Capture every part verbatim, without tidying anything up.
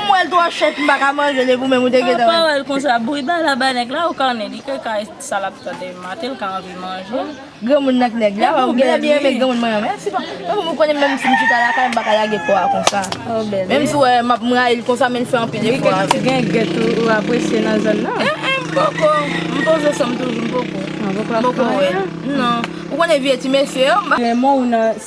M wè l twò chèch, m pa ka manje l, epi ou menm ou te gentan. Pa wè l konsa, bouyi bay la ba nèg la, ou konnen li ke kay sa l ap tande maten, l ka anvi manje. Granmoun nan k nèg la, ou genlè byen renmen granmoun mwen an, men si pa, men pou mwen konnen menm si m chita lakay, m pa ka lage kò a konsa. Menm si w wè m ap m rayi l konsa, men l fè anpil efò avè m. Gen gèt ou apresye nan zòn nan? Eh, eh, m poko, m poze san m toujou, m poko. M poko wè l. Non. Ou konnen vye ti mesye yo, m pa. Renmen w nan.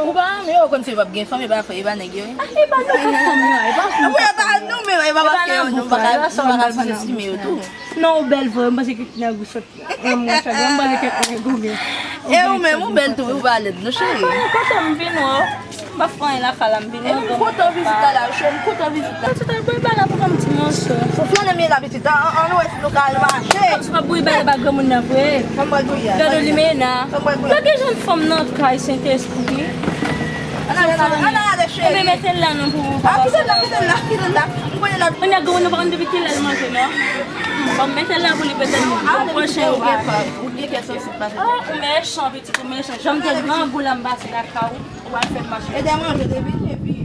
Ou pa renmen yo, ou konn se p ap gen fanm, e pa, e pa nèg yo ye. Ah, e pa nou tout fanm yo, e pa fanm. Wi, e pa nou, men e pa paske yo, nou pa ka, nou pa ka sou estime yo tou. Non, ou bèl vre, m panse ke nèg ou sot. Mwen, mwen, chak mwen, mwen, kèk mwen, goumen. E ou menm, ou bèl tou, ou pa lèd, non, cheri. Mwen kontan m vin wè w. M pa fè anyen lakay la, m vin wè w. E m kontan vizit la, la, cheri, m kontan vizit la. Pitit al bwè bala pou ban m ti moso. Sou flannen m ye la, pitit, an, an, ann wè si nou ka al mache. Kòm si w ap bwè bala ba granmoun nan vre. Fè m bwè gouya. Gade w limena. Fè m bwè gouya. Gade jan fanm nan kay Sentespri. Ann ale, cheri. Ebyen, mete l la non pou papa. Kite l la, kite l la, kite l la. M konnen l ap... Mwen nèg ou nou pa konn depi kilè l manje non. Bon, mete l la pou li petèt pwochen ou pa. Ou gen kè sansib pase. Oh, ou mechan, pitit, ou mechan. Jan m te grangou la, m pase lakay ou, ou al fè m mache. E de manje te vini epi.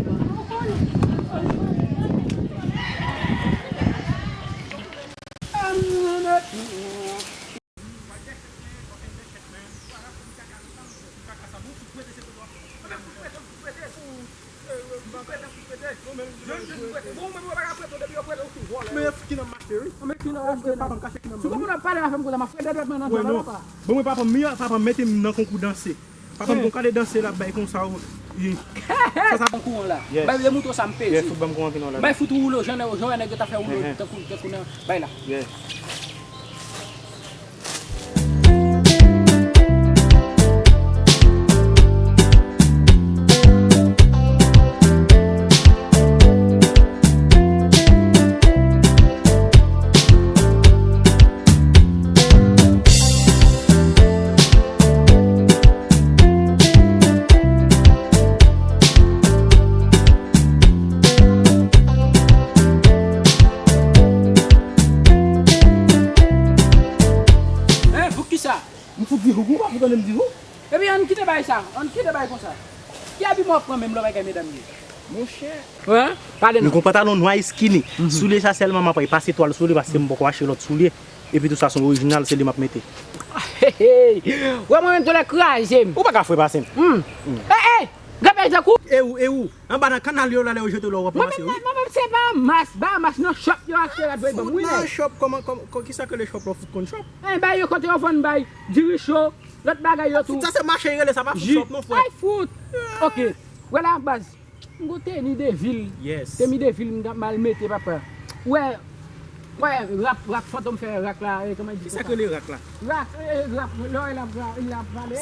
Men ki nan mache wi. Si w konn ap pale avè m konsa, m ap frede dwèt mwen nan dwèt papa. Bon, mwen papa m, papa m mete m nan konkou danse. Papa m gon kale danse l ap bay konsa ou. Sa sa ban kouran la. Bay de mouton sa m peze. Bay fout ban m kouran ki nan la. Bay fout ou woulo jan jan nèg yo ta fè woulo tankou tankou nan bay la. Hein, pou kisa? M fout di houk, ou pa fout tande m di houk? Ebyen, ann kite bagay sa, ann kite bagay konsa. Ki abiman w ap pran menm lè w pa gen medam ye? Monchè. Wi, pale non. M gon pantalon nwa e skinny. Soulye sa sèlman m ap pase twal sou li paske m poko achte lòt soulye. Epi tou sa se yon orijinal, se li m ap mete. Hey, hey. Wè mwen menm tou lè kraze m. Ou pa ka fwe pase m. Hmm. Hey, hey. Granpè Jankou. E ou, e ou. Anba nan kanal yo la lè yo jete w la w ap ranmase wi. Mwen menm se Bahamas, Bahamas nan shop yo achte rad voye ban m wi nèg. Nan shop, kòman, kòman, kisa k rele shop la, w fout konn shop? Enben yo kote yo vann bay diri cho, lòt bagay yo tou. Sa se mache yo rele sa, pa fout shop non frè. Ay fout. Ok. Wè la baz. M gon teni de vil. Teni de vil m t ap mal mete papa. Wè, wè, rap, rap fantom fè rak la, e, kòman di sa? Kisa k rele rak la? Rak, e, rap, lè w wè l ap, l ap pale.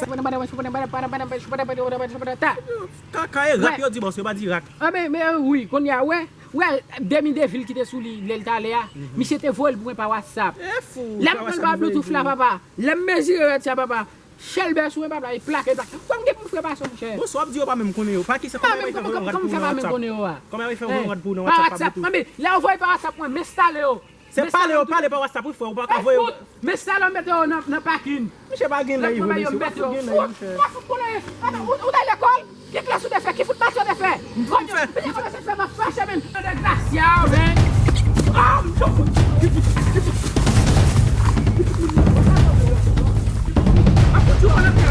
Kaka e rap yo di bòs, yo pa di rak. A men, men wi, kounye a, wè, wè, demi de vil ki te sou li lè l t ale a, misye te voye l pou mwen pa WhatsApp. Lè m pran l pa Bluetooth la papa, lè m mezire rad sa papa, chèlbè sou mwen papa, e plake, e plake. Kòm gen pou frè pa sa monchè. Bon, sa w ap di yo pa menm konnen yo. Pa kisa, kòman y ap fè voye yon rad pou ou nan WhatsApp? Kòman y ap fè voye yon rad pou ou nan WhatsApp pa Bluetooth? Anben, lè yo voye pa WhatsApp mwen, m enstale yo. Se pale yo pale pa WhatsApp wi frè, ou pa ka voye yo. Men sa la w mete yo nan, nan pakin. Misye pa gen lèy vre, mesye, ou pa fout gen lèy, monchè. Ou pa fout konnen, ou, ou t al lekòl? Ki klas ou te fè? Ki fout match ou te fè? Konye, piti konye se fè m ap fache, men. Degrasya, men. Ah, m fout. Ap fout yo nan tè.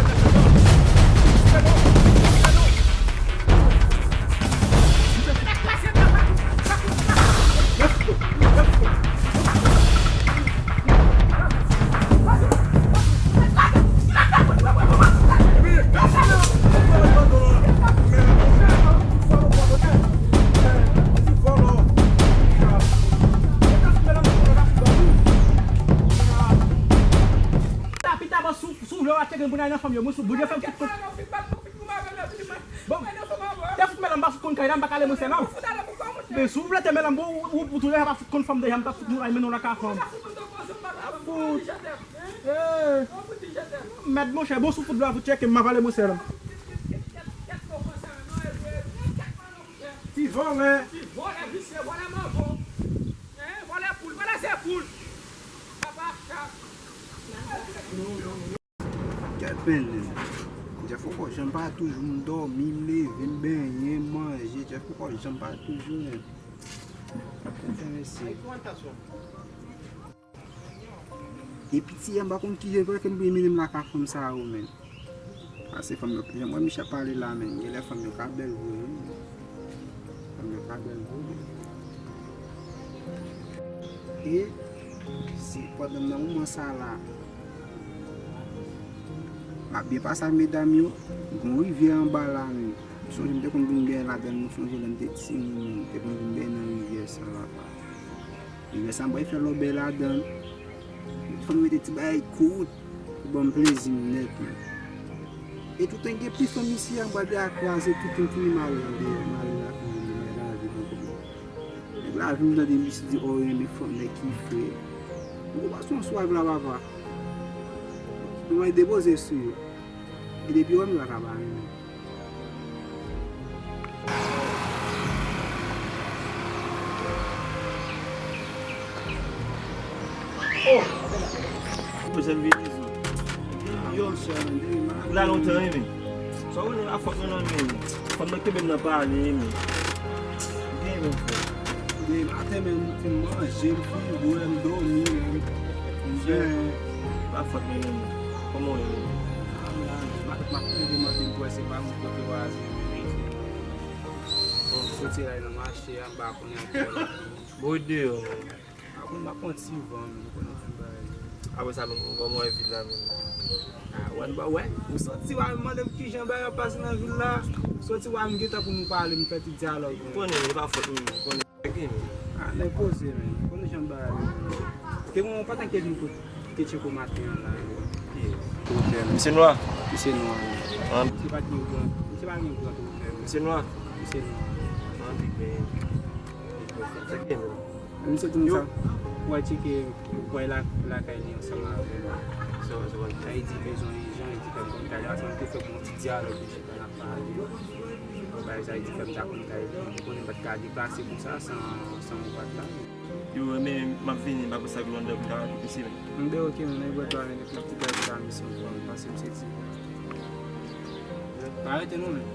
Bon, te fout mèt la, m pa fout konn kay la, m pa ka ale mwen sèl non. Men si w plante mèt la, m pou, ou, ou, ou tou deja pa fout konn fanm deja, m ta fout nou ay mennen w lakay fanm. Fout. Eh. Mèt monchè, bon si w fout dlo a fout tcheke m, m ap ale mwen sèl. Ti vòlè. Ti vòlè, visye, vòlè mango. Hein, vòlè poul, vòlè se poul. Papa chat. Kèt men, Jeff poko janm pa toujou, m dòmi, m leve, m benyen, m manje, Jeff poko janm pa toujou, men. Enteresan. E piti a, m pa konn kijan, fòk m vle mennen l lakay fanm sa yo, men. Pase fanm yo, jan m wè misye ap pale la, men, genlè fanm yo ka bèl vre, wi. Fanm yo ka bèl vre. E se pandan nan moman sa la, m ap byen pase ak medam yo, gon rivyè anba la, men. M sonje m te konn vin benyen ladan l, m sonje lè m te timoun, m te konn vin benyen nan rivyè sa la. Rivyè sa, m pral fè lòbèy ladan l. Fanm mete ti bagay kout pou ban m plezi m nèt, wi. E toutan gen plis fanm isi a, m pral deja kraze tout, m fini mare deyò, mare lakay mwen, mare lavi m ankò. Nèg lavi m tande misye di, o, renmen fanm, nèg ki fre. M konprann se yon swipe la, papa. M pral depoze sou yo. E depi yo wè m, yo pa ka ba m. Yo, sè, men, de, m a... Ou la lontan, wi, men. Sa w konnen, a fòt mwen non, men. Fòk mwen kenbe m nan pale, men. Gen, men, frè. De, maten, men, m fin manje, m fin bwè, m dòmi, men. M gen... Pa fòt mwen non, men. Kòman w ye, men? A, m la, men. M ap, m ap plede mande m pou wè se pa moun kote w a ye, men. Bon, soti la nan mache a, m pa konnen ak kè la. Bon, deyò, men. Apre m ap pran ti van, men, ou konnen jan bagay yo. Apre sa, men, kòman w wè vil la, men? A, wè, n pa wè. Ou soti, w al mande m kijan bagay ap pase nan vil la. Soti, w al m gentan pou nou pale, m fè ti dyalòg, men. Ou konnen, men, e pa fòt mwen, men, ou konnen. Gade, men. A, nèg poze, men. Ou konnen jan bagay yo, men. Te gen yon patan ke vin kot, ke tcheko maten an la. Ki? Misye nwa? Misye nwa, men. An? Misye pa t gen gran, misye pa gen gran pwoblèm. Misye nwa? Misye nwa. An, big man. Big man. Sa ki gen, men? Misye di m sa, pou al tcheke bòy la, lakay li ansanm avè m. Sa, sa, sa. Sa, li di bezwen ijan, li di fè m konn kay li, paske m te fè yon ti dyalòg, nou chita n ap pale. Bagay sa, li di fè m ta konn kay li, ou konnen m pa t ka deplase konsa san, san ou pa t la. Yo, men, m ap vini, m pa konn sa ki anndan, m ta rakonte misye, men. M de oke, men, men, bwè dlo a, men, epi yon ti bagay pou ta misye ankò, men, paske misye di. Pa rete non, men.